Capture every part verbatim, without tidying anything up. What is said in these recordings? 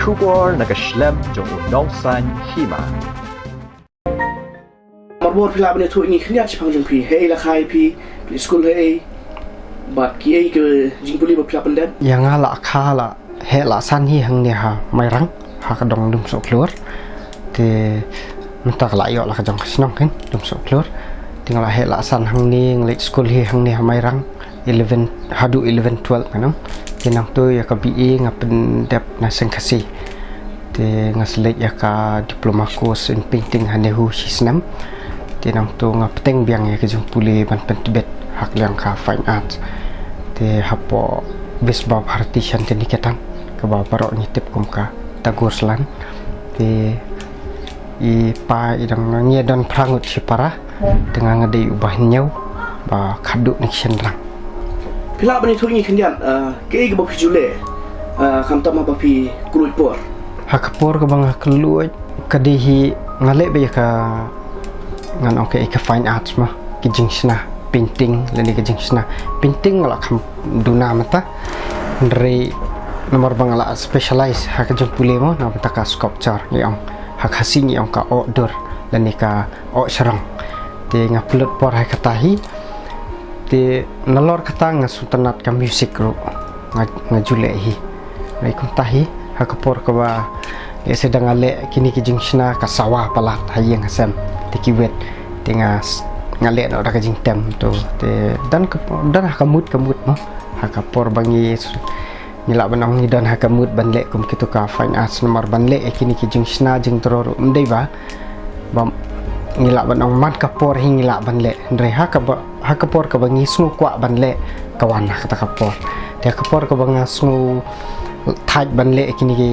Khubor na ka shlem jong u nongsan hima. Marbor phi lah ban ïathuh ngi khyndiat shaphang jong phi, hei la kha ïa phi, phi skul hei, bad kiei ki jingpule ba phi lah pyndep? Ïa nga la kha la heh la san hi hangne ha Mairang, ha ka dong Lumsohkhlur. Te mynta ka la ïoh la ka jong ka shnong kan Lumsohkhlur. Te nga la heh la san hangne, nga leit skul hi hangne ha Mairang, eleven, haduh eleven twelve nga nang. Te nangto ïa ka B A nga pyndep na Sengkhasi. Te nga sa leit ïa ka diploma course in painting ha NEHU shi snem. Te nangto nga pynbeit biang ïa ka jingpule ban pyntbit ha ka liang ka fine arts. Te hapoh Visva Bharati Shantiniketan, kaba baroh ngi tip kum ka Tagore Salan. Te i pa i dang ngi don phra ngut shipara, te nga nga dei uba hynñiew ba khadduh na ki shynrang. Phi lah ban ïathuh ngi khyndiat, eh, kaei kaba phi ju leh, eh, khamtam haba phi kylluid por? Ha ka por kaba nga kylluid ka dei hi nga leh beit ïa ka, ngan ong kaei, ka fine arts mo, ki jingshna painting lane ka jingshna painting nga la kham duna mynta. Hynrei namar ba nga la specialize ha ka jingpule mo, namar ba ka sculpture ngi ong, ha Khasi ngi ong ka oh dur lane ka oh shrong. Te nga pynlut por ha kata hi. Te nalor kata nga sngewtynnat ka music ruh nga, nga ju leh hi. Nga kumta hi ha ka por kaba lehse da nga leh kine ki jingshna ka sawa palat ha ïing ha sem. Te ki wet, te nga s-, nga leh noh da ka jingtem to. Te don ka, don ha ka mood ka mood mo, ha ka por ba ngi s-, ngi lah ban ong ngi don ha ka mood ban leh kum kito ka fine arts, namar ban leh ïa kine ki jingshna jingdro ruh ym dei ba, ba ngi lah ban ong man ka por hi ngi lah ban leh. Hynrei ha kaba, ha ka por kaba ngi sngew kwah ban leh, ka wan ha kata ka por. Te ha ka por kaba nga sngew thait ban leh ïa kine ki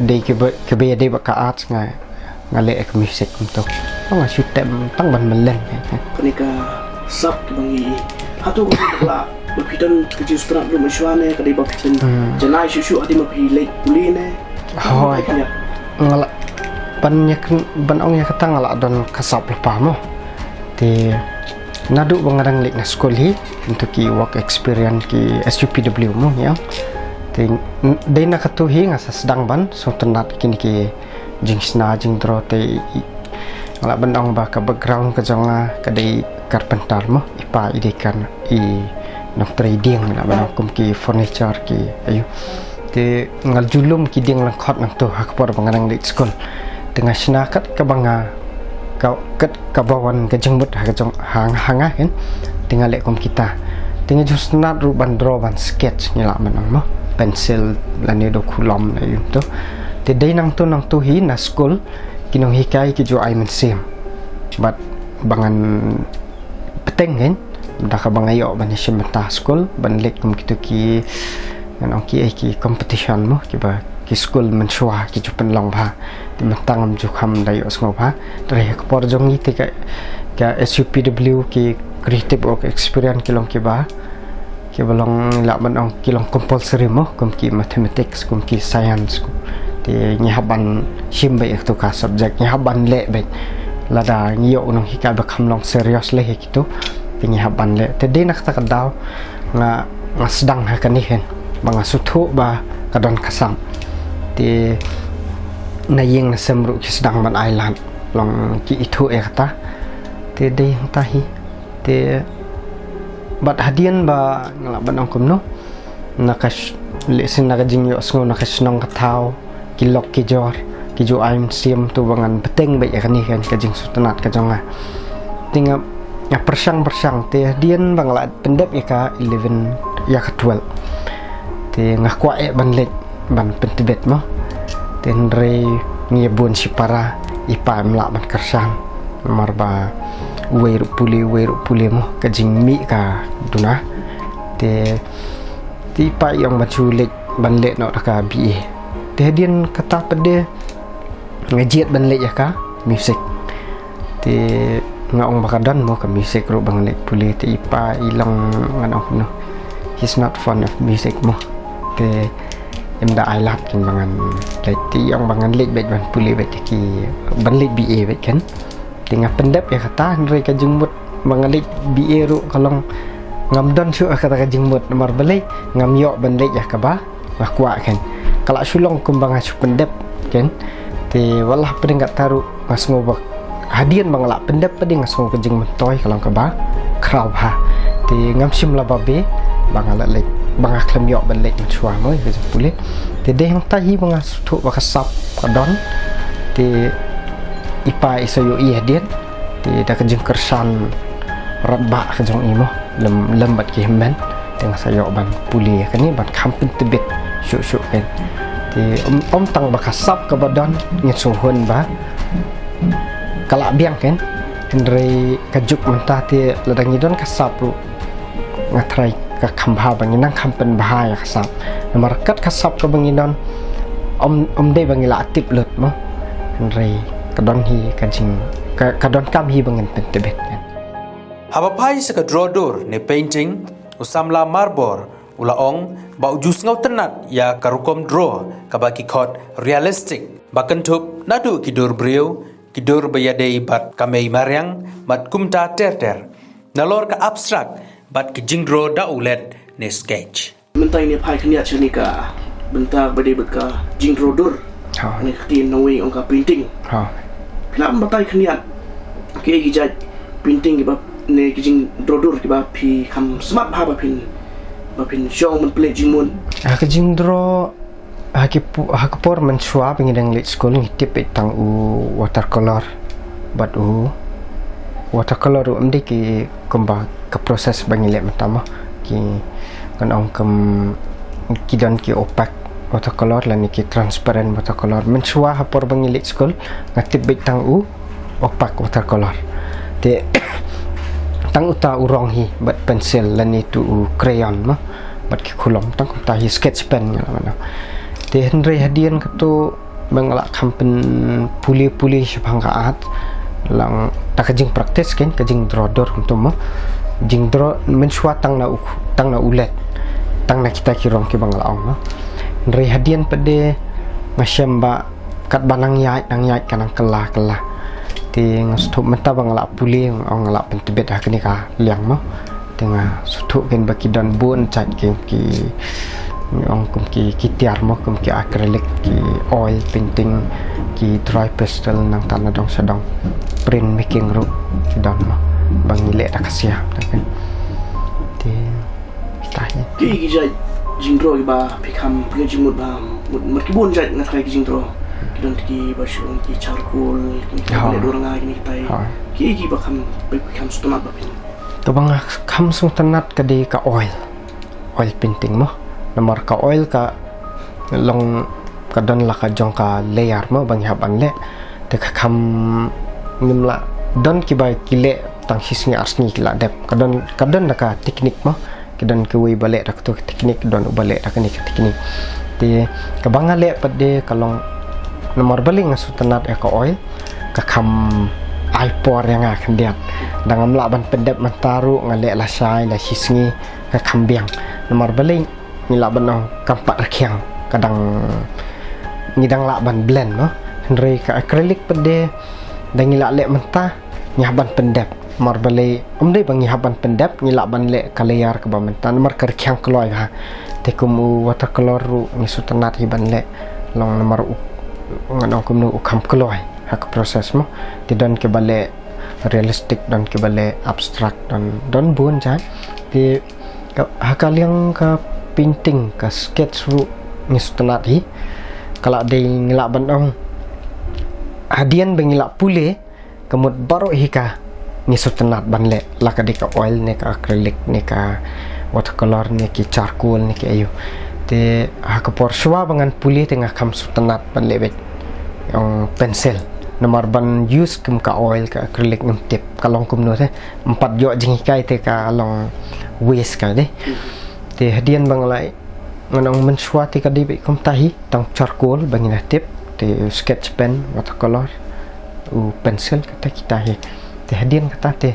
dei kiba, kiba ïadei bad ka arts, nga, nga leh ïa ka music kumto. Nga shu tem tang ban mlien. Kane ka sap kaba ngi, hato ka la, ba phi don ka jingsngewtynnat ruh mynshuwa ne ka dei ba phi pyn, hmm, janai shuh shuh hadien ba phi leit pule ne? Hooid. Nga la, ban ïa kan, ban ong ïa kata nga la don ka sap lypa mo. Te naduh ba nga dang leit na skul hi, kumto ki work experience, ki S U P W mo, ïa. Te n-, dei na kato hi nga sa sdang ban sngewtynnat kine ki jingshna jingdro. Te i, nga lah ban ong ba ka background ka jong nga ka dei carpenter mo, i pa i dei kan, i nongtrei dieng, nga lah ban ong kum ki furniture ki, aiu. Te nga ju lum ki dieng lyngkhot nangto ha ka por ba nga dang leit skul. Te nga shna kat kaba nga, ka, kat kaba wan ka jingmut ha ka jong, ha, ha nga kan. Te nga leh kum kita. Te nga ju sngewtynnat ruh ban draw, ban sketch, ngi lah ban ong mo, pencil lane da u khulom lane ïa to. Te dei nangto nangto hi na skul ki nonghikai ki ju ai mynsiem. Bad ba ngan bteng kan, da kaba nga ïoh ban ïashim bynta ha skul, ban leit kum kito ki, ngan ong kiei, ki competition mo, kiba ki skul mynshuwa ki ju pynlong bha. Te mynta ngam ju kham da ïohsngew bha. Hynrei ha ka por jong ngi te ka, ka S U P W, ki creative work experience ki long kiba, kiba long, lah ban ong ki long compulsory mo, kum ki mathematics, kum ki science, kum. Te ngi hap ban shim beit ïa kato ka subject, ngi hap ban leh beit. Lada ngi ïoh u nonghikai ba kham long serious leh ïa kito, te ngi hap ban leh. Te dei na kata ka daw nga, nga sdang ha kane kan, ba nga sngewthuh ba ka don ka sap. Te na ïing na sem ruh ki sdang ban ai lad, long ki ithuh ïa kata. Te dei hangta hi. Te bad hadien ba nga lah ban ong kumno, na ka sh-, lehse na ka jingïohsngew na ka shnong ka thaw, ki lok ki jor ki ju ai mynsiem, to ba ngan bteng beit ïa kane kan, ka jingsngewtynnat ka jong nga. Te nga, nga pyrshang pyrshang, te hadien ba nga la pyndep ïa ka eleven, ïa ka twelve, te nga kwah eh ban leit ban pyntbit mo. Te hynrei ngi bun shipara, i pa im lah ban kyrshan, namar ba uwei ruh pule, uwei ruh pule mo, ka jingmih ka duna. Te, te i pa i ong ban shu leit ban leh noh da ka B A. Te hadien kata pat de nga jied ban leit ïa ka music. Te nga ong ba ka don mo ka music ruh ba nga leit pule, te i pa i long, ngan ong kumno, he's not fond of music mo. Te im da ai lad kan ba ngan leit, te i ong ba ngan leit beit ban pule beit ki, ban leit B A beit kan. Te nga pyndep ïa kata, hynrei ka jingmut ba nga leit B A ruh ka long ngam don shuh ïa kata ka jingmut, namar balei, ngam ïoh ban leit ïa kaba nga kwah kan. Ka la shu long kumba nga shu pyndep, kan. Te wat la pyrshang kata ruh nga sngew ba hadien ba nga la pyndep pat nga sngew ka jingmyntoi ka long kaba khraw bha. Te ngam shym la babe ba nga la leit, ba nga khlem ïoh ban leit mynshuwa mo ïa ka jingpule. Te dei hangta hi ba nga sngewthuh ba ka sap ka don. Te i pa i sa ïohi hadien. Te da ka jingkyrshan radbah ka jong i mo, lem, lem bad ki hynmen. Te nga sa ïoh ban pule ïa kane ban kham pyntbit shuh shuh, kan. Te ym, ym tang ba ka sap kaba don ngin sngewhun ba ka la biang, kan. Hynrei ka juk mynta te lada ngi don ka sap ruh nga tharai ka kham bha ba ngi nang kham pynbha ïa ka sap. Namar kat ka sap kaba ngi don ym, ym dei ba ngi la tip lut mo. Hynrei ka don hi ka jing, ka, ka donkam hi ba ngin pyntbit, kan. Haba phai sha ka draw dur ne painting, u samla Marbor u la ong ba u ju sngewtynnat ïa ka rukom draw kaba ki khot realistic, ba kynthup naduh ki dur briew, ki dur ba ïadei bad ka mei mariang bad kumta ter ter. Nalor ka abstract bad ki jingdraw da u led ne sketch. Mynta ngin ïa phai khyndiat sha kane ka bynta ba dei bad ka jingdraw dur. Ha. Ne ka ktien nongwei ong ka painting. Ha. Phi lah ban batai khyndiat kiei ki jait painting kiba, ne ki jingdraw dur kiba phi kham smat bha ba phin, ba phin shong ban pynleit jingmut? Ha, ka jingdraw Ha ki pu-, ha ka por mynshuwa ba ngi dang leit skul ngi tip beit tang u watercolor. Bad u watercolor ruh ym dei ki kumba ka process ba ngi leh mynta mo. Ki, ngan ong kum, ki don ki opaque watercolor lane ki transparent watercolor. Mynshuwa ha por ba ngi leit skul nga tip beit tang u opaque watercolor. Te tang uta u rong hi bad pencil lane tu u crayon mo. Bad ki khulom tang kumta hi, sketch pen ngi la mano. Te hynrei hadien katu ba nga la kham pynpule pule shaphang ka art, lang da ka jingpractice, kan, ka jingdraw dur kumtu mo. Jingdraw mynshuwa tang na u, tang na u led, tang na kita ki rong kiba nga la ong mo. Hynrei hadien pat de nga shem ba katba nang ïaid nang ïaid ka nang kylla kylla. Te nga sngewthuh mynta ba nga la pule, nga la pyntbit ha kane ka liang mo. Te nga sngewthuh, kan, ba ki don bun jait ki, ki, ong kum ki, ki tiar mo, kum ki acrylic, ki oil painting, ki dry pastel, nangta na dong sha dong print making ruh ki don mo, ba ngi leh da ka sia, kan. Te kita hi. Kiei ki jait jingdraw kiba phi kham pynjot jingmut bha? Mut, mut ki bun jait, nga tharai, ki jingdraw. Ki don kiba shu ong ki charcoal, ki, ki, ha, leh dur nga, kine kitai. Ha. Kiei kiba kham, phi kham sngewtynnat ba phin? Kaba nga kham sngewtynnat ka dei ka oil. Oil painting mo. Namar ka oil ka long, ka don la ka jong ka layer mo ba ngi hap ban leh. Te ka kham, ngim lah, don kiba ki leh tang shi sngi ar sngi ki la dep. Ka don, ka don da ka technique mo. Ki don kiwei ba leh da katu ka technique, don uba leh da kane ka technique. Te kaba nga leh pat de ka long, namar balei nga sngewtynnat ïa ka oil, ka kham ai por ïa nga khyndiat. Da ngam lah ban pyndep mynta ruh nga leh lashai la shi sngi, ka kham biang. Namar balei, ngi lah ban ong kam pat rkhiang, ka dang, ngi dang lah ban blend mo. Hynrei ka acrylic pat de da ngi lah leh mynta ngi hap ban pyndep. Namar balei, ym dei ba ngi hap ban pyndep, ngi lah ban leh ka layer kaba mynta namar ka rkhiang kloi bha. Te kum u watercolor ruh ngi sngewtynnat hi ban leh, long namar u, ngan ong kumno, u kham kloi ha ka process mo. Te don kiba leh realistic, don kiba leh abstract, don, don bun jait. Te ka, ha ka liang ka painting, ka sketch ruh ngi sngewtynnat hi. Ka la dei, ngi lah ban ong, hadien ba ngi la pule, ka mut baroh hi ka ngi sngewtynnat ban leh, la ka dei ka oil ne ka acrylic ne ka watercolor ne ki charcoal ne ki aïu. Te ha ka por shuwa ba ngan pule te nga kham sngewtynnat ban leh beit, ong, pencil. Namar ban use kum ka oil ka acrylic ngam tip ka long kumno te. Ym pat ïoh jinghikai te ka long waste ka dei. Te hadien ba nga la, ngan ong, mynshuwa te ka dei beit kumta hi, tang charcoal ba ngi la tip, te sketch pen, watercolor, u pencil, kata kita hi. Te hadien kata te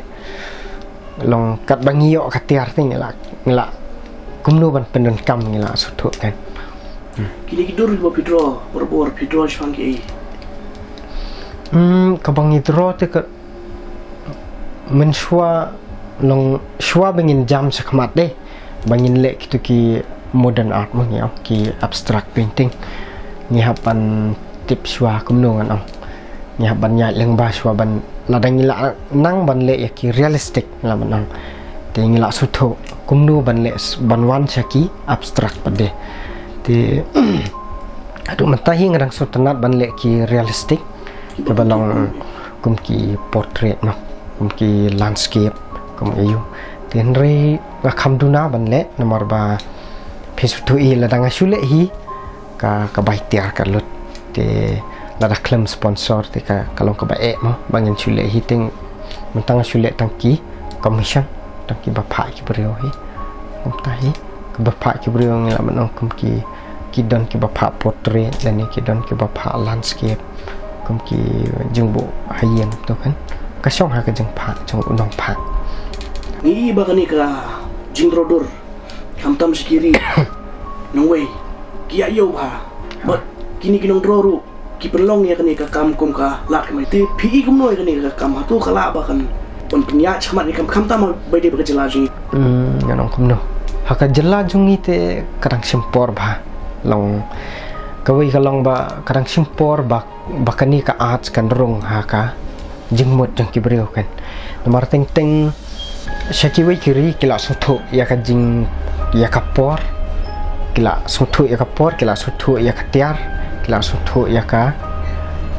long katba ngi ïoh ka tiar te ngi la, ngi la kumno ban pyndonkam, ngi la sngewthuh, kan. Hmm. Kine ki dur kiba phi draw, barabor phi draw shaphang kiei? Hmm, kaba ngi draw te ka, mynshuwa, long shuwa ba ngin jam shakhmat de, ba ngin leh kitu ki modern art mo, ngi ong ki abstract painting. Ngi hap ban tip shuwa kumno ngan ong. Ngi hap ban ïaid lyngba shuwa ban, lada ngi la nang ban leh ïa ki realistic, la ban ong. Te ngi la sngewthuh kumno ban leh s-, ban wan sha ki abstract pat de. Te haduh mynta hi nga dang sngewtynnat ban leh ki realistic, kaba long kum ki portrait mo, kum ki landscape, kum aïu. Te hynrei nga kham duna ban leh namar ba phi sngewthuh hi, lada nga shu leh hi ka, ka bai tiar ka lut. Te lada khlem sponsor te ka, ka long kaba eh mo ba ngin shu leh hi. Te mynta nga shu leh tang ki commission, tang kiba phah ki briew hi. Mynta hi kaba phah ki briew ngi lah ban ong kum ki, ki don kiba phah portrait lane ki don kiba phah landscape, kum ki jingbuh ha ïing to kan. Ka shong ha ka jingphah jong u nongphah. Ngi i ba kane ka jingdro dur khamtam sha ki ri nongwei ki ïa ïoh bha. Bad kine ki nongdro ruh ki pynlong ïa kane ka kam kum ka lad kamai. Te phi i kumno ïa kane ka kam, hato ka lah ba kan ban pynïaid shakhmat ïa ka kam khamtam ha ba dei ba ka jylla jong ngi? Hmm, ngan ong kumno. Ha ka jylla jong ngi te ka dang shim por bha. Long kawei ka long ba ka dang shim por ba, ba kane ka art kan rung ha ka jingmut jong ki briew kan. Namar teng teng sha kiwei ki ri ki la sngewthuh ïa ka jing, ïa ka por. Ki la sngewthuh ïa ka por, ki la sngewthuh ïa ka tiar, ki la sngewthuh ïa ka,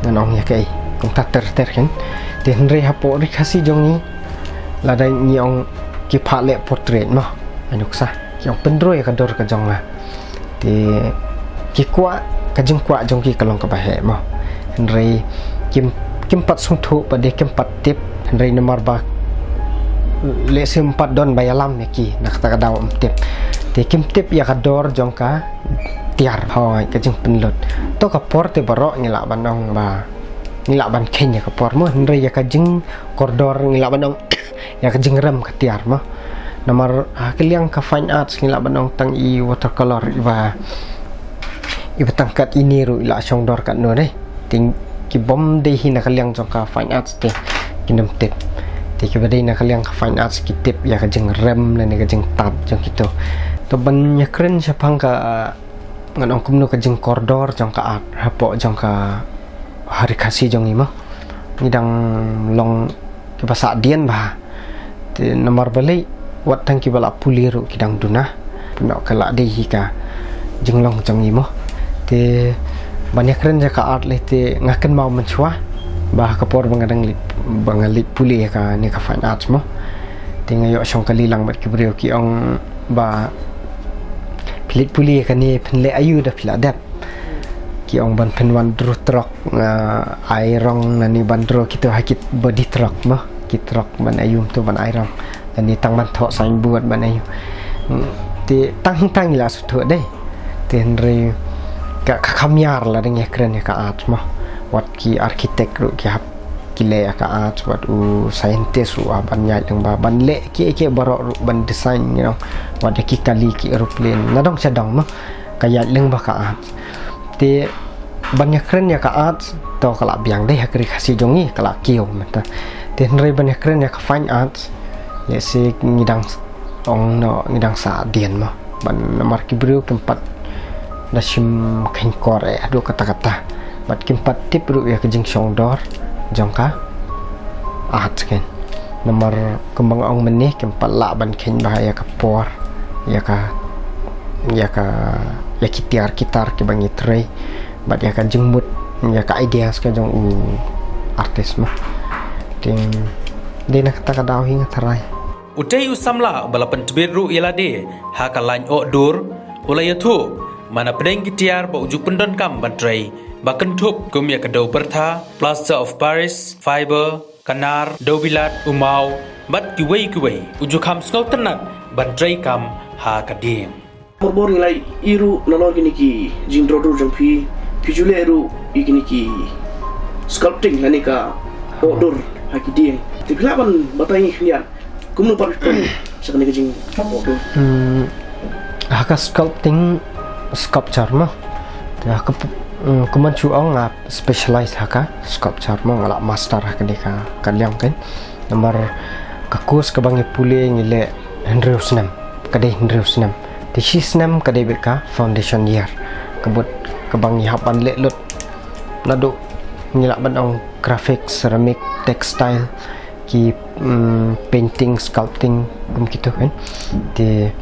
ngan ong ïa kaei, kumta ter ter kan. Te hynrei hapoh ri Khasi jong ngi, lada ngi ong ki phah leh portrait mo, ai nuksa, ki ong pynroi ïa ka dur ka jong nga. Te ki kwah, ka jingkwah jong ki ka long kaba heh mo. Hynrei kim, kim pat sngewthuh pat de, kim pat tip. Hynrei namar ba lehse ym pat don ba ïalam ïa ki, na kata ka daw ym tip. Te kim tip ïa ka dor jong ka tiar, hooid, ka jingpynlut. To ka por te baroh ngi lah ban ong ba ngi lah ban kheiñ ïa ka por mo, hynrei ïa ka jingkordor ngi lah ban ong ïa ka jingrem ka tiar mo. Namar ha ka liang ka fine arts ngi lah ban ong tang i watercolor iba, iba tang kat ine ruh i la shong dor katno ne. Te ki bym dei hi na ka liang jong ka fine arts te kim tip. Te kiba dei na ka liang ka fine arts ki tip ïa ka jingrem lane ka jingtap jong kito. To ban ïakren shaphang ka, ngan ong kumno, ka jingkordor jong ka art hapoh jong ka ha ri Khasi jong ngi mo. Ngi dang long kiba sah dien bha. Te namar balei, wat tang kiba la pule ruh ki dang duna. Pynban ka la dei hi ka jinglong jong ngi mo. Te ban ïakren ïa ka art lei te nga kynmaw mynshuwa ba ha ka por ba nga dang leit, ba nga leit pule ïa kane ka fine arts mo. Te nga ïoh shong kali lang bad ki briew ki ong ba phi leit pule ïa kane phin leh aïu da phi la dep. Ki ong ban pynwan draw trok, ah, ai rong lane ban draw kito ha ki body trok mo, ki trok ban aïu to ban ai rong. Lane tang ban thoh signboard ban aïu. Hmm, te tang tang i la sngewthuh dei. Te hynrei ka, ka kham ïar lada ngi ïakren ïa ka art mo. Wat ki architect ruh ki hap ki leh ïa ka art, wat u scientist ruh hap ban ïaid lyngba ban leh kiei kiei baroh ruh, ban design, you know. Wat ïa ki kali, ki aeroplane, na dong sha dong mo, ka ïaid lyngba ka art. Te ban ïakren ïa ka arts to ka la biang dei ha ka ri Khasi jong ngi, ka la kiew mynta. Te hynrei ban ïakren ïa ka fine arts, lehse ngi dang ong no, ngi dang sah dien mo. Ban namar ki briew kim pat da shim kheiñkor eh haduh katta katta. Bad kim pat tip ruh ïa ka jingshong dor jong ka arts kan. Namar kumba nga ong mynne, kim pat lah ban kheiñ bha ïa ka por, ïa ka, ïa ka, ïa ki tiar ki tar kiba ngi trei, bad ïa ka jingmut, ïa ka ideas ka jong u artist mo. Te dei na kata ka daw hi nga tharai. Utei u samla uba la pyntbit ruh ïa lade ha ka lain oh dur u la ïathuh man hapdeng ki tiar ba u ju pyndonkam ban trei ba kynthup kum ïa ka dew pyrtha, plaster of Paris, fiber, ka nar, dew bilat, u maw, bad kiwei kiwei. U ju kham sngewtynnat ban trei kam ha ka dieng. Borbor ngi la ïohi ruh nalor kine ki jingdro dur jong phi, phi ju leh ruh ïa kine ki sculpting lane ka oh dur ha ki dieng. Te phi lah ban batai ngi khyndiat kumno pat phi poi sha kane ka jing oh dur? Hmm, ha ka sculpting, sculpture mo. Te ha ka p-, hmm, kumban shu ong nga specialize ha ka sculpture mo, nga la master ha kane ka, ka liang kan. Namar ka course kaba ngi pule ngi leh hynriew snem, ka dei hynriew snem. Shi snem ka dei beit ka foundation year, ka mut kaba ngi hap ban leh lut naduh ngi lah ban ong graphic, ceramic, textile, ki, mm, painting, sculpting, kum kitu kan. Te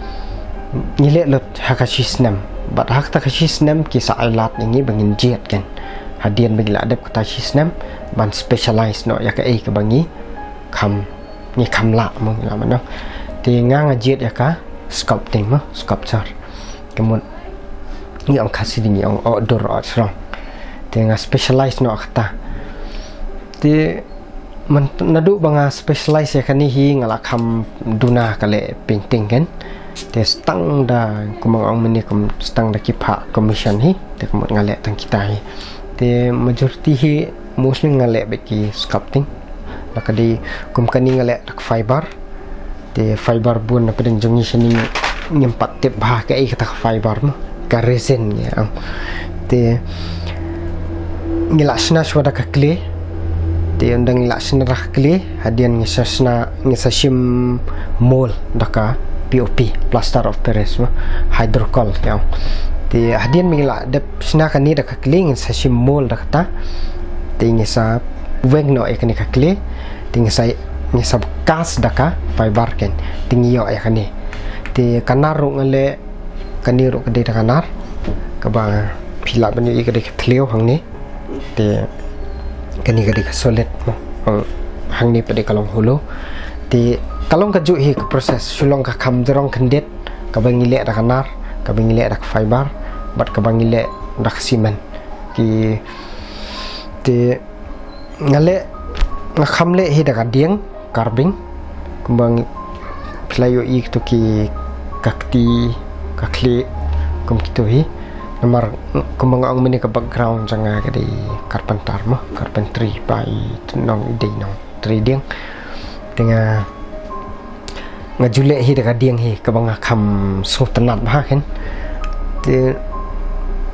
ngi leh lut ha ka shi snem. Bad ha kata ka shi snem ki sa ai lad ïa ngi ba ngin jied kan. Hadien ba ngi la dep kata shi snem ban specialize noh ïa kaei kaba ngi kham, ngi kham lah mo, ngi lah ban ong. Te nga nga jied ïa ka sculpting mo, sculpture. Ka mut ngi ong Khasi dei ngi ong oh dur oh srong. Te nga specialize noh kata. Te man naduh ba nga specialize ïa kane hi nga la kham duna ka leh painting kan. Te stang da, kumba nga ong mynne, kum stang da ki phah commission hi. Te ka mut nga leh tang kita hi. Te majority hi mostly nga leh beit ki sculpting. La ka dei kum kane nga leh da ka fiber. Te fiber bun na pdeng jong ngi shane ngim pat tip bha kaei kata ka fiber mo, ka resin ngi ong. Te ngi la shna shuwa da ka kli. Te ynda ngi la shna da ka kli, hadien ngi sa shna, ngi sa shim mold da ka P O P, plaster of Paris mo, hydrocol ngi ong. Te hadien ba ngi la dep shna kane da ka kli, ngi sa shim mold da kata. Te ngi sa weng noh ïa kane ka kli. Te ngi sa, ngi sa cast da ka fiber kan. Te ngi ïoh ïa kane. Te ka nar ruh nga leh, kane ruh ka dei da ka nar. Kaba phi lah ban ïohi ka dei ka thliew hangne. Te kane ka dei ka solid mo. Hangne pat dei ka long hollow. Te ka long kajuh hi ka process. Shu long ka kham jrong khyndiat kaba ngi leh da ka nar, kaba ngi leh da ka fiber, bad kaba ngi leh da ka cement. Ki, te nga leh, nga kham leh hi da ka dieng, carving. Kumba ngi, phi la ïohi kito ki, ka kti, ka khlieh, kum kito hi. Namar kumba nga ong mynne ka background jong nga ka dei carpenter mo, carpentry, ba i nong i dei nongtrei dieng. Te nga, nga ju leh hi da ka dieng hi kaba nga kham sngewtynnat bha kan. Te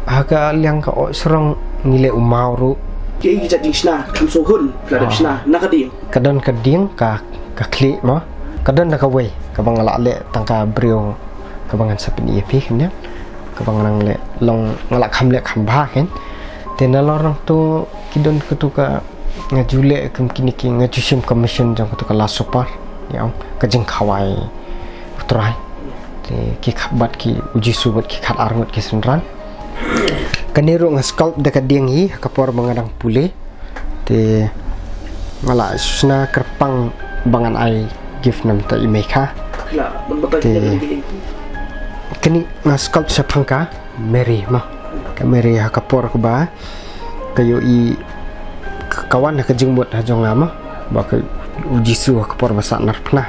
ha ka liang ka oh srong ngi leh u maw ruh. Ki, ki jait jingshna kham sngewhun phi la dep shna na ka dieng? Ka don ka dieng, ka, ka khlieh mo. Ka don da kawei kaba nga la leh tang ka briew kaba ngan sa pyni ïa phi kan, ïa kaba nga nang leh, long nga la kham leh kham bha kan. Te nalor nangto ki don kito ka, nga ju leh kum kine ki, nga ju shim commission jong kito ka Last Supper, ïa, ka jingkhawai U Trai. Te ki kha-, bad ki, U Jisu bad ki khatar ngut ki synran. Kane ruh nga sculpt da ka dieng hi ha ka por ba nga dang pule. Te nga la shna kyrpang ba ngan ai gift na bynta i Mei Kha. Te kane nga sculpt shaphang ka Mary mo. Ka Mary ha ka por kaba ka ïohi, ka wan ha ka jingmut ha jong nga mo, ba ka, U Jisu ha ka por ba sahnarphna.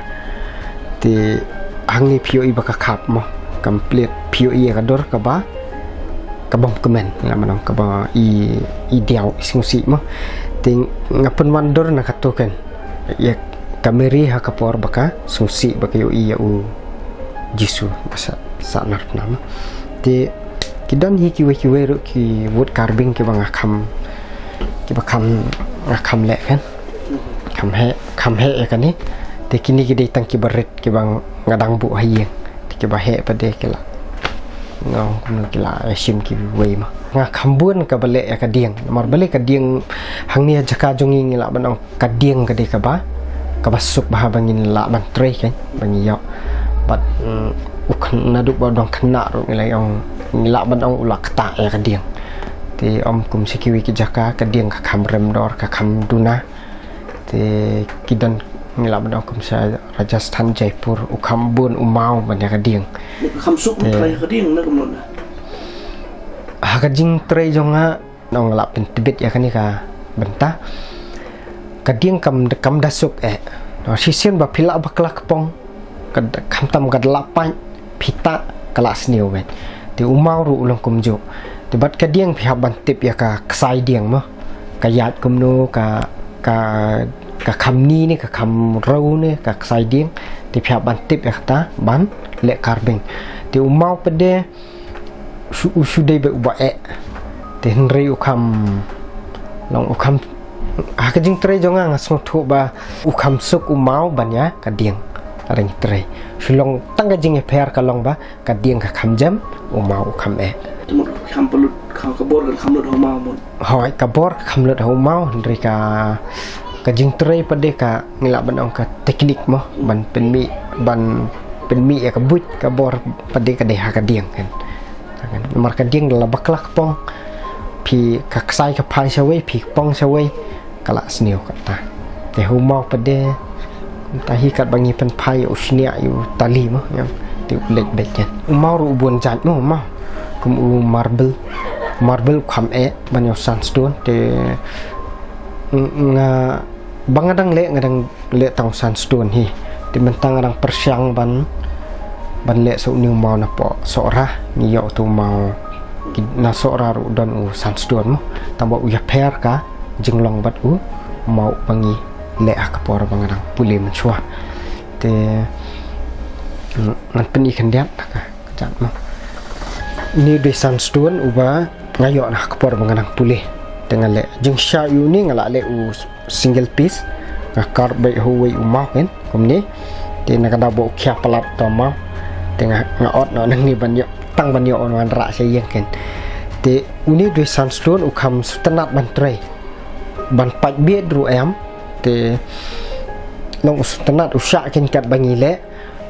Te hangne phi ïohi ba ka khap mo, complete, phi ïohi ïa ka dur kaba, ka bym kmen, ngi lah ban ong, kaba i, i diaw, i sngewsih mo. Te nga pynwan dur na kato kan, ïa ka Mary ha ka por ba ka sngewsih ba ka ïohi ïa U Jisu ba sah, sahnarphna mo. Te ki don hi kiwei kiwei ruh ki wood carving kiba nga kham, kiba kham, nga kham leh kan. Kham heh, kham heh ïa kane. Te kine ki dei tang kiba rit kiba nga dang buh ha ïing. Te kiba heh pat de ki la, nga ong kumno, ki la shim kiwei mo. Nga kham bun kaba leh ïa ka dieng. Namar balei ka dieng hangne ha jaka jong ngi, ngi lah ban ong ka dieng ka dei kaba, kaba suk bha ba ngin lah ban trei kan, ba ngi ïoh. Bad, mm, u khyn-, naduh ba u dang khynnah ruh ngi la ong, ngi lah ban ong u la ktah ïa ka dieng. Te ym kum sha kiwei ki jaka, ka dieng ka kham rem dor, ka kham duna. Te ki don, ngi lah ban ong kum sha Rajasthan, Jaipur, u kham bun u maw ban ïa ka dieng. Ka kham suk ban trei ïa ka dieng na kumno na? Ha ka jingtrei jong nga, nong la pyntbit ïa kane ka bynta. Ka dieng kam, kam da suk eh. Nong shisien ba phi lah bakla kpong, ka da, khamtam ka da la pait, phi tah ka la sniew beit. Te u maw ruh u long kumjuh. Te bad ka dieng phi hap ban tip ïa ka ksai dieng mo. Ka ïaid kumno, ka, ka, ka kham ni ne, ka kham rew ne, ka ksai dieng. Te phi hap ban tip ïa kata ban leh carving. Te u maw pat de, shu, u shu dei beit uba eh. Te hynrei u kham, long u kham, ha ka jingtrei jong nga nga sngewthuh ba u kham suk u maw ban ïa ka dieng. Ka dang trei. Shu long tang ka jingïapher ka long ba ka dieng ka kham jem, u maw u kham eh. Te mut kham pynlut, ka, ka bor ka kham lut ha u maw mut. Hooid, ka bor ka kham lut ha u maw, hynrei ka, ka jingtrei pat de ka ngi lah ban ong ka teknik mo, ban pynmih, ban pynmih ïa ka buit ka bor pat de ka dei ha ka dieng kan. Namar ka dieng da la bakla ka pong, phi ka ksai ka phai shawei, phi ka pong shawei, ka la sniew kata. Te ha u maw pat de, mynta hi katba ngi pynphai u shniah ïa u tali mo, ïa, te u leit beit kan. U maw ruh u bun jait mo, u maw. Kum u marble, marble u kham eh ban ïa u sandstone, te nga, ba nga dang leh, nga dang leh tang u sandstone hi. Te mynta nga dang pyrshang ban, ban leh sa une u maw napoh Sohra, ngi ïoh utu u maw, ki, na Sohra ruh don u sandstone mo. Tangba u ïapher ka jinglong bad u maw ba ngi leh ha ka por ba nga dang pule mynshuwa. Te, mm, ngan pyni khyndiat ka, ka jait mo. Une u dei sandstone uba nga ïoh na ka por ba nga dang pule. Te nga leh jingshai ïa une nga la leh u single piece. Nga kar beit ha uwei u maw kan, kumne. Te na ka daw ba u khia palat uta u maw, te nga, nga ot noh nangne ban ïoh, tang ban ïoh wan wanrah sha ïing kan. Te une u dei sandstone u kham sngewtynnat ban trei. Ban pait bieit ruh em. Te long u sngewtynnat u shah kan katba ngi leh.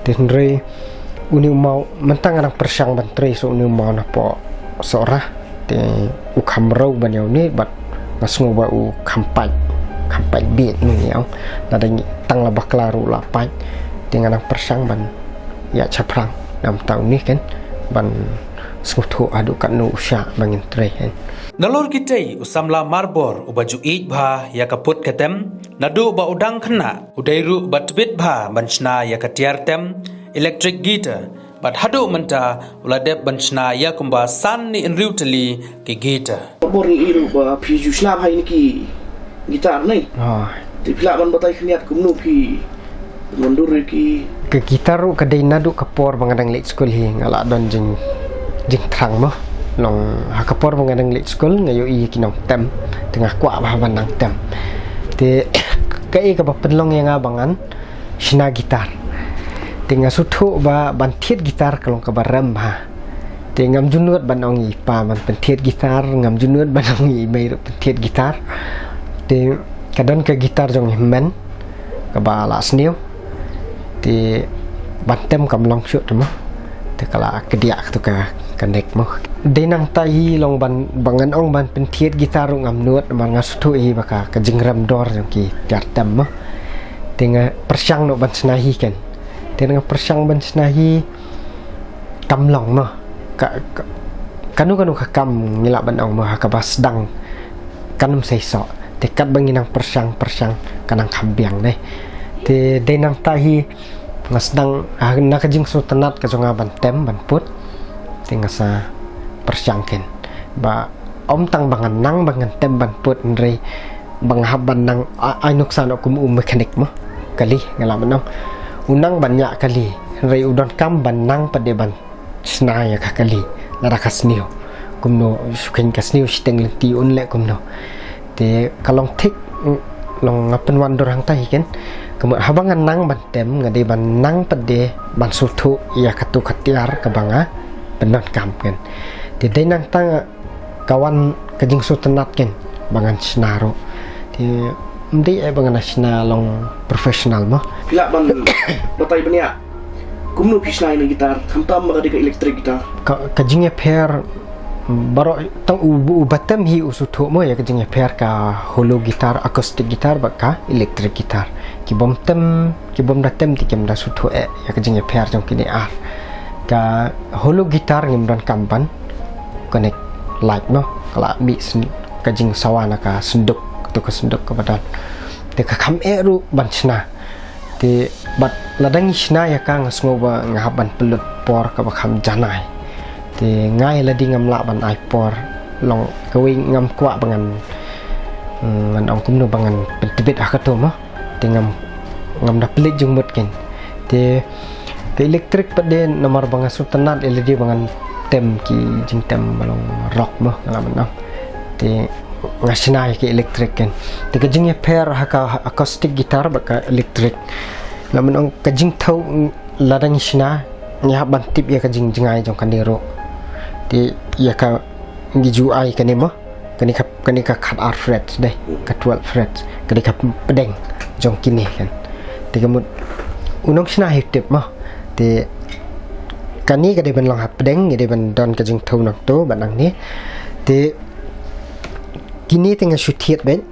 Te hynrei une u maw mynta nga dang pyrshang ban trei sa une u maw napoh Sohra. Te u kham rew ban ïa une bad nga sngew ba u kham pait, kham pait bieit, ngi ong. Lada ngi tang la bakla ruh la pait. Te nga dang pyrshang ban ïaid shaphrang namar une kan, ban sngewthuh haduh katno u shah ba ngin trei kan. Nalor kitei u samla Marbor uba ju ïeit bha ïa ka put ka tem, naduh ba u dang khynnah u dei ruh ba tbit bha ban shna ïa ka tiar tem, electric guitar, bad haduh mynta u la dep ban shna ïa kumba san ne hynriew tylli ki guitar. Marbor, ngi ïohi ruh ba phi ju shna bha ïa ki guitar ne? Ah. Te phi lah ban batai khyndiat kumno phi pynwandur ïa ki? Ka guitar ruh ka dei naduh ka por ba nga dang leit skul hi, nga la don jing, jingthrang mo. Long ha ka por ba nga dang leit skul nga ïohi ïa ki nongtem, te nga kwah bha ban nang tem. Te kaei kaba pynlong ïa nga ba ngan shna guitar. Te nga sngewthuh ba ban thied guitar ka long kaba rem bha. Te ngam ju nud ban ong ïa i pa ban pynthied guitar, ngam ju nud ban ong ïa i mei ruh pynthied guitar. Te ka don ka guitar jong i hynmen kaba la sniew. Te ban tem kam long shuh te mo. Te ka la kdiah katu ka, ka neck mo. Dei nangta hi long ban, ba ngan ong ban pynthied guitar ruh ngam nud, namar nga sngewthuh hi ba ka, ka jingrem dor jong ki tiar tem mo. Te nga pyrshang noh ban shna hi kan. Te nga pyrshang ban shna hi, kam long mo. Ka, ka, kano kano ka kam ngi lah ban ong mo ha kaba sdang kan ym sei soh. Te katba ngi nang pyrshang pyrshang ka nang kham biang dei. Te dei nangta hi nga sdang, ah, na ka jingsngewtynnat ka jong nga ban tem ban put. Te nga sa pyrshang kan. Ba ym tang ba ngan nang ba ngan tem ban put, hynrei ba nga hap ban nang, a, ai nuksa noh kum u mechanic mo. Kali, nga lah ban ong. U nang ban ñiah kali, hynrei u donkam ban nang pat de ban shna ïa ka kali lada ka sniew. Kumno, shu kheiñ ka sniew shiteng lynti, un leh kumno. Te ka long thik, long nga pynwandur hangta hi kan. Ka mut haba nga nang ban tem, nga dei ban nang pat de ban sngewthuh ïa katu ka tiar kaba nga pyndonkam kan. Te dei nangta nga ka wan ka jingsngewtynnat kan ba ngan shna ruh. Te ym dei eh ba ngan shna long professional mo. Phi lah ban batai bniah kumno phi shna ïa kane ka guitar, khamtam ba ka dei ka electric guitar? Ka, ka jingïapher baroh, tang u, u ba tem hi u sngewthuh mo ïa ka jingïapher, ka hollow guitar, acoustic guitar bad ka electric guitar. Ki bym tem, ki bym da tem te kim da sngewthuh eh ïa ka jingïapher jong kine ar. Ka hollow guitar ngim donkam ban connect light mo, ka la mih syn-, ka jingsawa na ka synduk, katu ka synduk kaba don. Te ka kham eh ruh ban shna. Te bad lada ngi shna ïa ka nga sngew ba nga hap ban pynlut por kaba kham janai. Te nga ïa lade ngam lah ban ai por, long kawei ngam kwah ba ngan, mm, ngan ong kumno ba ngan pyntbit ha katu mo. Te ngam, ngam da pynleit jingmut kan. Te ka electric pat de namar ba nga sngewtynnat ïa lade ba ngan tem ki jingtem ba long rock mo, nga lah ban ong. Te nga shna ïa ka electric kan. Te ka jingïapher ha ka acoustic guitar bad ka electric, Namar ong ka jingthew, lada ngi shna, ngi hap ban tip ïa ka jingjngai jong kane ruh. Te ïa ka ngi ju ai kane mo, kane ka, kane ka khatar frets dei, ka twelve frets, kane ka pdeng jong kine kan. Te ka mut u nongshna hi u tip mo. Te kane ka dei ban long ha pdeng, ngi dei ban don ka jingthew nangto bad nangne. Te kine te nga shu thied beit,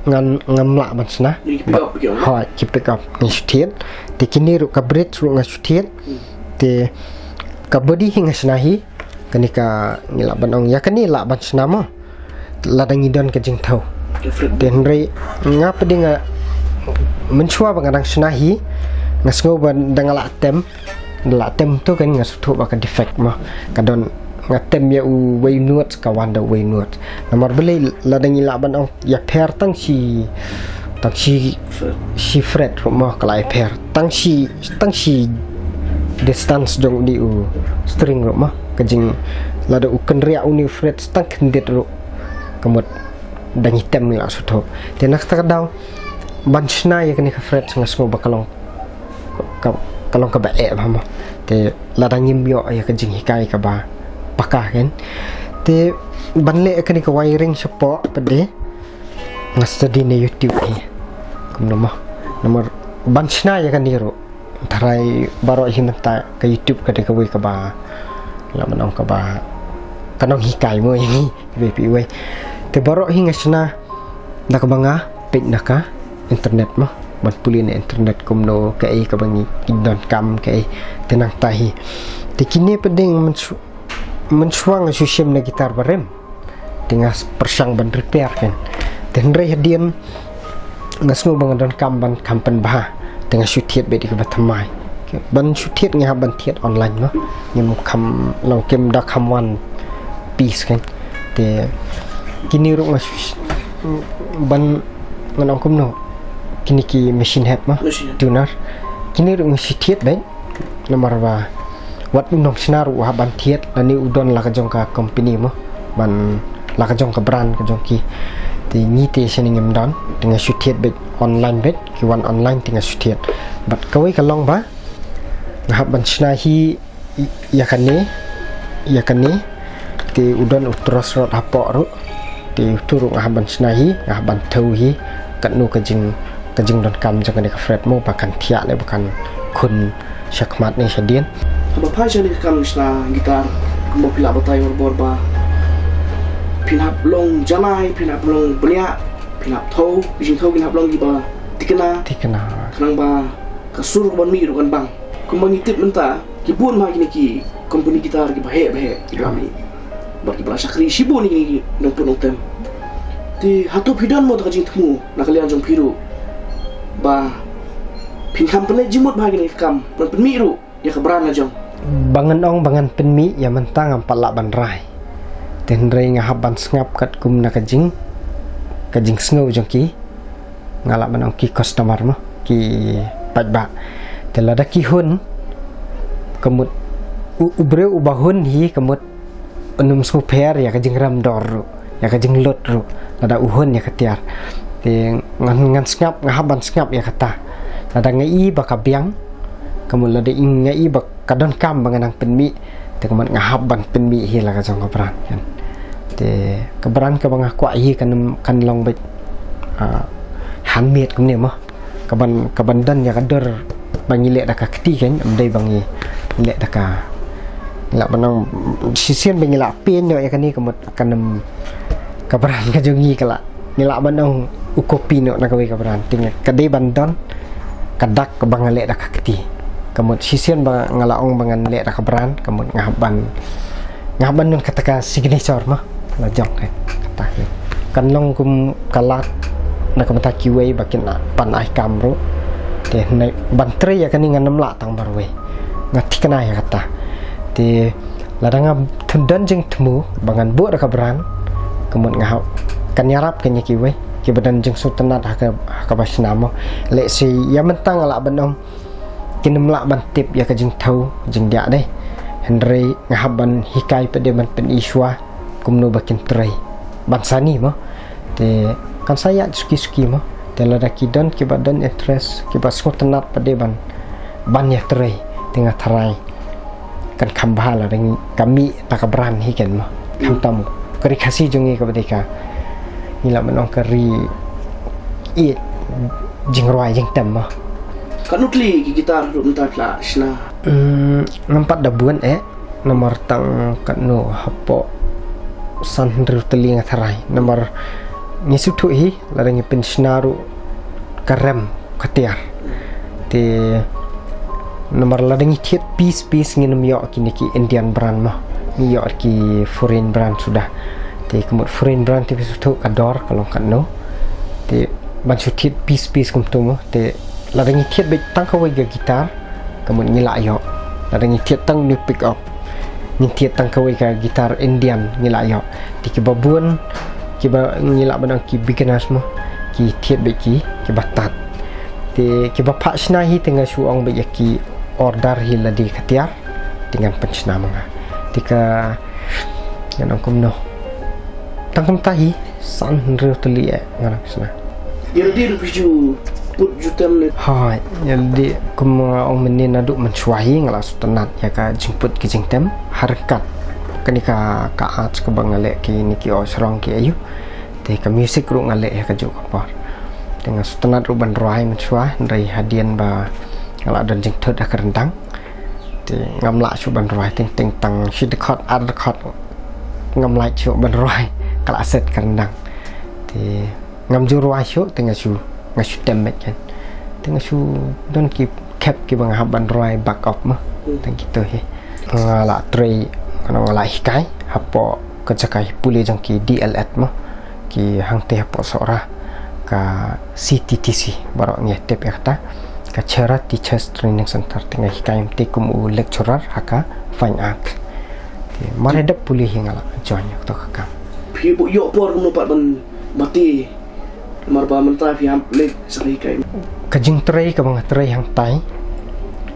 ngan, ngam lah ban shna. Ngi pick up, pick up. Hooid, ki pick up, ngi shu thied. Te kine ruh ka bridge ruh nga shu thied. Te ka body hi nga shna hi. Kane ka ngi lah ban ong ïa kane lah ban shna mo. Lada ngi don ka jingthew. Different. Te hynrei nga pdeng nga, mynshuwa ba nga dang shna hi, nga sngew ba dang lah tem. Lah tem to kan nga sngewthuh ba ka defect mo. Ka don, nga tem ïa uwei u nut, ka wan da uwei u nut. Namar balei, lada ngi lah ban ong ïapher tang shi, tang shi, shi fret ruh mo ka la ïapher. Tang shi, tang shi distance jong une u string ruh mo. Ka jing, lada u kynriah une u fret tang khyndiat ruh, ka mut dang ïa tem ngi la sngewthuh. Te na kata ka daw ban shna ïa kane ka fret nga sngew ba ka long ka, ka long kaba eh bha mo. Te lada ngim ïoh ïa ka jinghikai kaba paka kan. Te ban leh kane ka wiring shapoh pat de nga study na YouTube hi. Kumno mo. Namar ban shna ïa kane ruh, tharai baroh hi mynta ka YouTube ka dei kawei kaba, lah ban ong kaba, ka nonghikai mo ïa ngi, iwei pa iwei. Te baroh hi nga shna da kaba nga peit na ka internet mo. Ban pule na internet kumno kaei kaba ngi, ngi donkam kaei. Te nangta hi. Te kine pat de mynshu-, mynshuwa nga shu shim na guitar barim. Te nga pyrshang ban repair kan. Te hynrei hadien nga sngew ba nga donkam ban kham pynbha. Te nga shu thied beit ïa kaba thymmai. Ban shu thied nga hap ban thied online mo. Ngim kham long, kim da kham wan piece kan. Te kine ruh nga shu, ban, ngan ong kumno, kine ki machine head mo. Machine head. Tuner. Kine ruh nga shu thied beit. Namar ba wat u nongshna ruh u hap ban thied, lane u don la ka jong ka company mo, ban la ka jong ka brand ka jong ki. Te ngi te shane ngim don, te nga shu thied beit online beit, ki wan online te nga shu thied. Bad kawei ka long ba nga hap ban shna hi ïa kane, ïa kane. Te u don u truss rod hapoh ruh. Te utu ruh nga hap ban shna hi, nga hap ban thew hi. Katno ka jing, ka jingdonkam jong kane ka fret mo, ba kan thiah ne ba kan khun shakhmat ne shadien. Haba phai sha kane ka kam shna guitar, kumba phi la batai hor bor ba phin hap long janai, phin hap long bniah, phin hap thew, ki jingthew kin hap long kiba thikna. Thikna. Khnang ba ka sur kaban mih ruh kan bang. Kumba ngi tip mynta, ki bun ma kine ki company guitar kiba heh ba heh, kiba mih. Bad kiba la shakri shibun ïa ki nongput nongtem. Te hato phi don mo ta ka jingthmu na ka liang jong phi ruh ba phin kham pynleit jingmut bha kine ki kam, ban pynmih ruh ïa ka brand la jong. Ba ngan ong ba ngan pynmih ïa mynta ngam pat lah ban rai. Te hynrei nga hap ban sngap katkum na ka jing, ka jingsngew jong ki. Nga lah ban ong ki customer mo, ki paidbah. Te lada ki hun, ka mut u, u briew uba hun hi, ka mut un ym sngewpher ïa ka jingrem dor ruh, ïa ka jinglut ruh, lada u hun ïa ka tiar. Te ngan, ngan sngap, nga hap ban sngap ïa kata. Lada nga i ba ka biang, ka mut lada i nga i ba ka donkam ba nga nang pynmih, te ka mut nga hap ban pynmih hi la ka jong ka brand kan. Te ka brand kaba nga kwah hi kan, kan long beit, ah, handmade kumne mo. Kaban, kaban don ïa ka dur ba ngi leh da ka kti kan, ym dei ba ngi leh da ka, lah ban ong shisien ba ngi lah paint noh ïa kane ka mut kan ym, ka brand ka jong ngi ka lah, ngi lah ban ong u copy noh na kawei ka brand. Te ka dei ban don ka dak ba nga leh da ka kti. Ka mut shisien ba nga la ong ba ngan leh da ka brand, ka mut nga hap ban, nga hap ban don kata ka signature mo la jong ka, kata ka. Kan long kum ka lad na ka bynta kiwei ba kin pan ai kam ruh. Te hynrei ban trei ïa kane ngan ym lah tang marwei. Nga thikna ïa kata. Te lada nga thun don jingthmu ba ngan buh da ka brand, ka mut nga hap, kan ïarap kan ïa kiwei kiba don jingsngewtynnat ha ka, ha kaba shna mo. Lehse ïa mynta nga lah ban ong kin ym lah ban tip ïa ka jingthew jingdiah dei. Hynrei nga hap ban hikai pat de ban pyni shuwa kumno ba kin trei ban sani mo. Te kan sa ïaid suki suki mo. Te lada ki don kiba don interest, kiba sngewtynnat pat de ban, ban ïatrei, te nga tharai kan kham bha lada ngi, ka mih da ka brand hi kan mo. Khamtam ka ri Khasi jong ngi kaba dei ka, ngi lah ban ong ka ri ïeit jingrwai jingtem mo. Katno tylli ki guitar ruh mynta phi la shna? Hmm, namar da bun eh, namar tang katno hapoh san hynriew tylli nga tharai. Namar ngi sngewthuh hi, lada ngi pynshna ruh ka rem ka tiar. Te namar lada ngi thied piece piece ngin ym ïoh kine ki Indian brand mo. Ngi ïoh ki foreign brand suda. Te ka mut foreign brand te phi sngewthuh ka dor ka long katno. Te ban shu thied piece piece kumto mo. Te lada ngi thied beit tang kawei ka guitar, ka mut ngi lah ïoh. Lada ngi thied tang une u pick up, ngin thied tang kawei ka guitar Indian, ngi lah ïoh. Te kiba bun, kiba ngi lah ban ong ki beginners mo, ki thied beit ki, kiba tad. Te kiba phah shna hi te nga shu ong beit ïa ki order hi lade ka tiar, te ngan pynshna ma nga. Te ka, ngan ong kumno. Tang kumta hi, san hynriew tylli eh nga dang shna. Ïa lade ruh phi ju put ju tem ne? Hooid, ïa lade kum nga ong mynne naduh mynshuwa hi nga la sngewtynnat ïa ka jingput ka jingtem. Ha ryngkat kane ka, ka art kaba nga leh, kine ki oh shrong ki aïu. Te ka music ruh nga leh ïa kajuh ka por. Te nga sngewtynnat ruh ban rwai mynshuwa, hynrei hadien ba nga la don jingthut ha ka ryndang, te ngam lah shuh ban rwai, teng teng tang shi dkhot ar dkhot ngam lah shuh ban rwai, ka la set ka ryndang. Te ngam ju rwai shuh, te nga shu, nga shu tem beit kan. Te nga shu don ki khep kiba nga hap ban rwai backup mo. Hmm. Tang kito hi. Nga la trei, nga la hikai hapoh ka jaka hi pule jong ki D L Ed mo. Ki hangtei hapoh Sohra, ka C T T C, baroh ngi tip ïa kata, ka Chhara Teachers Training Center. Te nga hikai mynta kum u lecturer ha ka Fine Art. Te mar haduh pule hi nga la join ïa kato ka kam. Phi buh ïoh por kumno pat ban mate, namar ba mynta phi hap leit sa ka hikai? Ka jingtrei kaba nga trei hangtai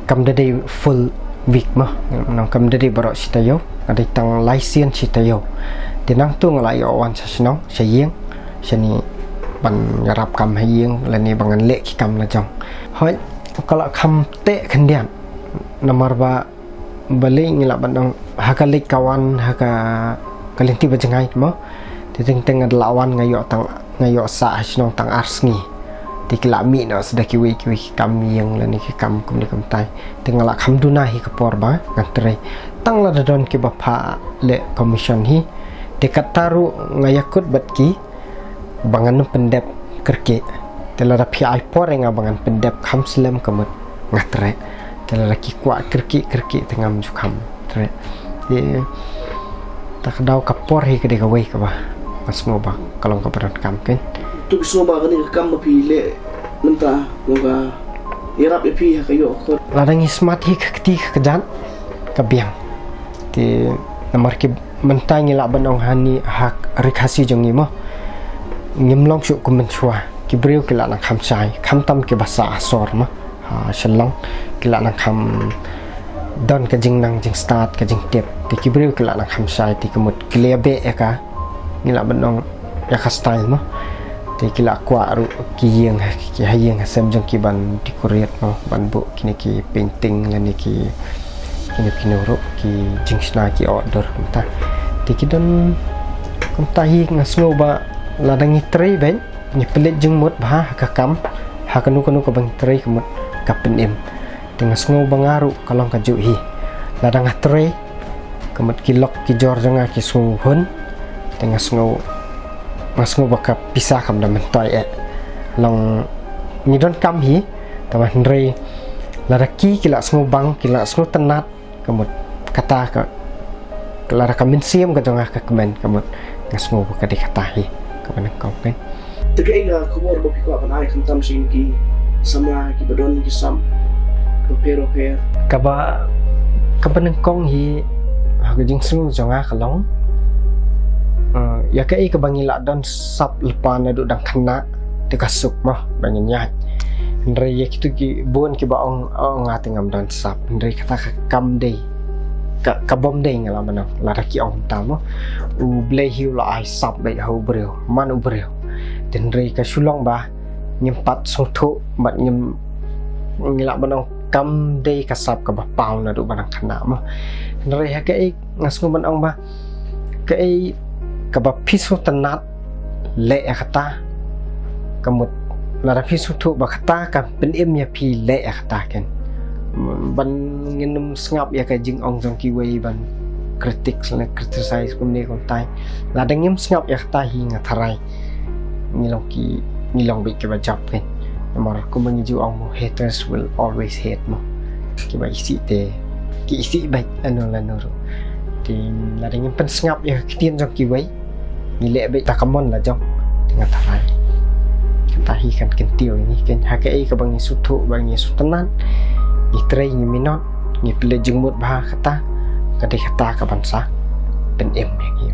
kam da dei full week mo, nang kam da dei baroh shi taïew, nga dei tang lai sien shi taïew. Te nangtu nga la ïoh wan sha shnong, sha ïing, shane ban ïarap kam ha ïing lane ba ngan leh ki kam la jong. Hooid, ka la kham teh khyndiat, namar ba balei ngi lah ban ong, ha ka leit ka wan, ha ka, ka lynti ba jngai mo. Te teng teng nga la wan nga ïoh tang, nga ïoh sah ha shnong tang ar sngi. Te ki la mih noh sa da kiwei kiwei ki kam ïing lane ki kam kumne kumtai. Te nga la kham duna hi ka por ba ngan trei. Tang lada don kiba phah leh commission hi, te kata ruh nga ïakut bad ki ba ngan ym pyndep kyrkieh. Te lada phi ai por ïa nga ba ngan pyndep kham slem ka mut nga treh. Te lada ki kwah kyrkieh kyrkieh te ngam ju kham treh. Te ta ka daw ka por hi ka dei kawei kaba nga sngew ba ka long kaba donkam kein. To phi sngew ba kane ka kam ba phi leh mynta long ka ïarap ïa phi ha ka ïoh ka kot? Lada ngi smat hi ka kti ka kjat, ka biang. Te namar ki mynta ngi lah ban ong hani ha ri Khasi jong ngi mo, ngim long shuh kum mynshuwa. Ki briew ki la nang kham shai, khamtam kiba sah ha sor mo, ha Shillong, ki la nang kham don ka jingnang jingstad, ka jingtip. Te ki briew ki la nang kham shai, te ka mut ki la ïa beh ïa ka, ngi lah ban ong, ïa ka style mo. Te ki la kwah ruh ki ïing ha, ki ha ïing ha sem jong ki ban decorate mo, ban buh kine ki painting lane ki, kino kino ruh ki jingshna ki outdoor kumta. Te ki don kumta hi. Nga sngew ba lada ngi trei beit, ngi pynleit jingmut bha ha ka kam, ha kano kano kaba ngi trei ka mut ka pynim. Te nga sngew ba nga ruh ka long kajuh hi. Lada nga trei, ka mut ki lok ki jor jong nga ki sngew hun. Te nga sngew, nga sngew ba ka pisa kam da myntoi eh. Long ngi donkam hi, tangba hynrei lada ki, ki la sngew bang, ki la sngew tynnat, ka mut kata ka, lada ka mynsiem ka jong nga ka kmen, ka mut nga sngew ba ka dei kata hi kaba nyngkong kein. Te kaei ka khubor ba phi kwah ban ai khamtam sha ki samla kiba don ki sap bapher bapher? Kaba, kaba nyngkong hi ha ka jingsngew jong nga ka long, eh, ïa kaei kaba ngi la don sap lypa naduh dang khynnah, te ka suk mo ba ngin ïaid. Hynrei ïa kito ki bun kiba ong, oh, nga te ngam don sap. Hynrei kata ka kam dei, ka, ka bym dei, nga lah ban ong, lada ki ong kumta mo. U Blei hi u la ai sap beit ha u briew man u briew. Te hynrei ka shu long ba ngim pat sngewthuh bad ngim, ngi lah ban ong kam dei ka sap kaba paw naduh ba nang khynnah mo. Hynrei ha kaei nga sngew ban ong ba kaei kaba phi sngewtynnat leh ïa kata, ka mut lada phi sngewthuh ba kata ka pynim ïa phi, leh ïa kata, keiñ. Ban ngin ym sngap ïa ka jingong jong kiwei ban critic ne criticize kumne kumtai. Lada ngim sngap ïa kata hi nga tharai ngi long ki, ngi long beit kiba jop, keiñ. Namar kumba ngi ju ong mo, haters will always hate mo. Kiba isih te ki isih beit lano lano ruh. Te lada ngim pynsngap ïa ka ktien jong kiwei, ngi leh beit ta ka mon la jong, te nga tharai kata hi kan kyntiew ïa ngi, keiñ. Ha kaei kaba ngi sngewthuh, ba ngi sngewtynnat, ngi trei, ngi minot, ngi pynleit jingmut bha, kata ka dei kata kaban sa pynim ïa ngi.